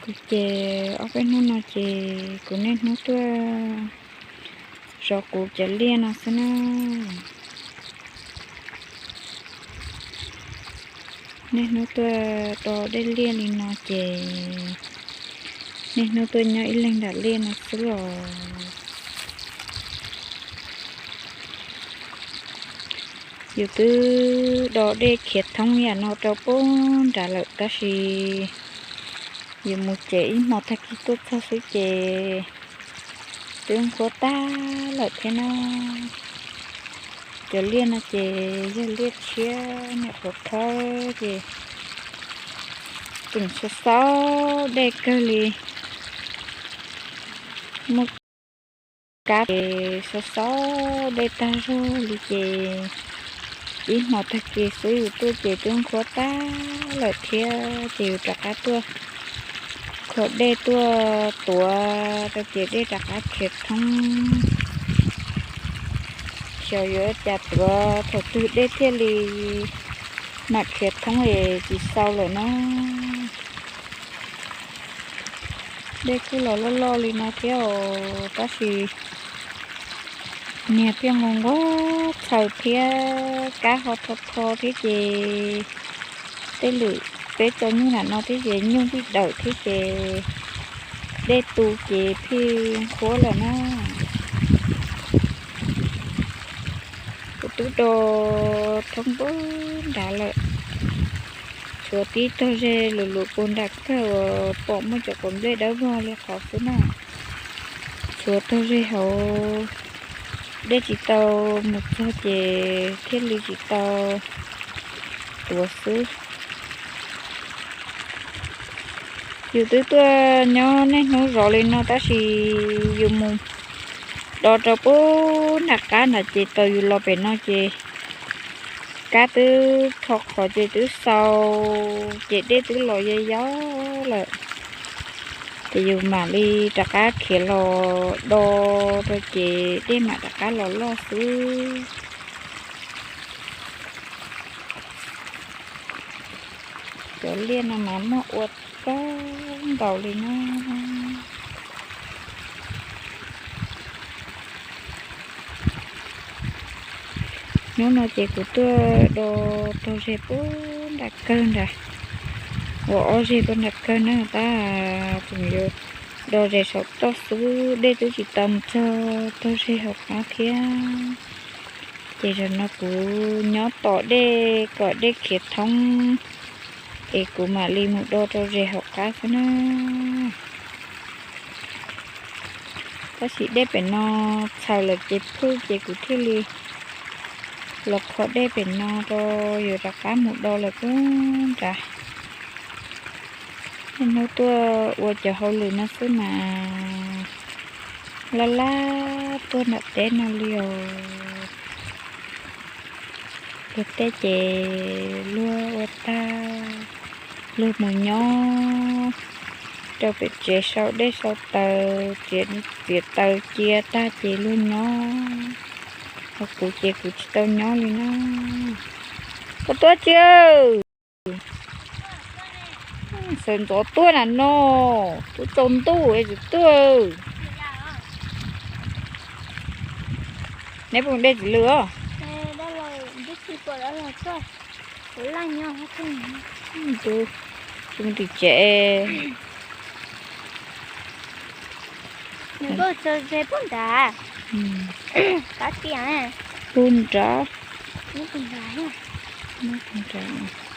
Kuv ces ob peb hnub no ces kuv niaj hnub tuaj zov kuv cov liaj no xwb na. Niaj hnub tuaj do dej liaj li no ces niaj hnub tuaj nyob ib leeg nram liaj no xwb os. Yus twb do dej khiav thoob yam no rau pub nrad lawm tab sis yus mus ces ib hmo tag kis tuaj txog xwb ces twb nqhuab tag lawm thiab na. Cov liaj no ces yog liaj tshiab nyuam qhuav thawb ces tseem xau xau dej kawg li. Muaj kab ces xau xau dej tag zog li ces ib hmo tag kis xwb yus tuaj ces twb nqhuab tag lawm thiab ces yus rov qab tuaj kho dej tuaj tuav rau ces dej rov qab khiav thoob. Xyov yuav cas tuav thaum twg dej thiaj li mam khiav thoob es tsis xau lawm na. Dej kuj los loj loj li no thiab os, tab sis niag thiaj nqua nquag txhaws thiab kab ho tho tho thiab ces tej lwm peb tso nyuj nram no thiab ces nyuj vij dawm thiab ces dej tu ces phij nqhuab lawm na. Kuv twb do thoob pub nrad lawm, tshuav tib tog zej lus lus puag nram kawg uas pom muaj cov quav nplej dawb vog li qhov xwb na. Tshuav tog zej hauv dej tsis tau mus txog ces thiaj li tsis tau tuav xwb. Yus twb tuaj nyob niaj hnub zov li no tab sis yus mus do rau pub nram qab nrad ces tau yus los pem no ces kab twb tho qhov ces twb xau ces dej twb los ya yau lawm. Ces yus mam li rov qab khiav los do rau ces dej mam rov qab los loj xwb. Cov liaj no mas muaj ua tau nkaus li na. Hnub no ces kuv tuaj do tog zej pub nram kawg nrad, ua ob zeg pub nram kawg na tab tseem yuav do zes saum toj xwb, dej twb tsis tau mus txog tog zej hauv qab thiab. Ces zaum no kuv nyob tos dej kom dej khiav thoob es kuv mam li mus do rau zes hauv qab xwb na. Tab sis dej pem no txhaws lawm ces phwj ces kuv thiaj li los kho dej pem no rau yuav rov qab mus do lawm pub nrad. Niaj hnub tuaj ua cov hauj lwm no xwb mas laj laj tuaj nram teb no li os. Luag tej ces luag ua tag luag mus nyob rau pem tsev sau dej sau taws, txiav txiav taws cia tag ces luag nyob. Ho kuv ces kuv tsis tau nyob li na. Koj tuaj tsi? Sawv ntxov tuaj na no, twb tsaus ntuj es tseem tuaj. Neb puas dej txiv lws os? Tsis mus tim tsev. Pub nrad, pub nrad, pub nrad.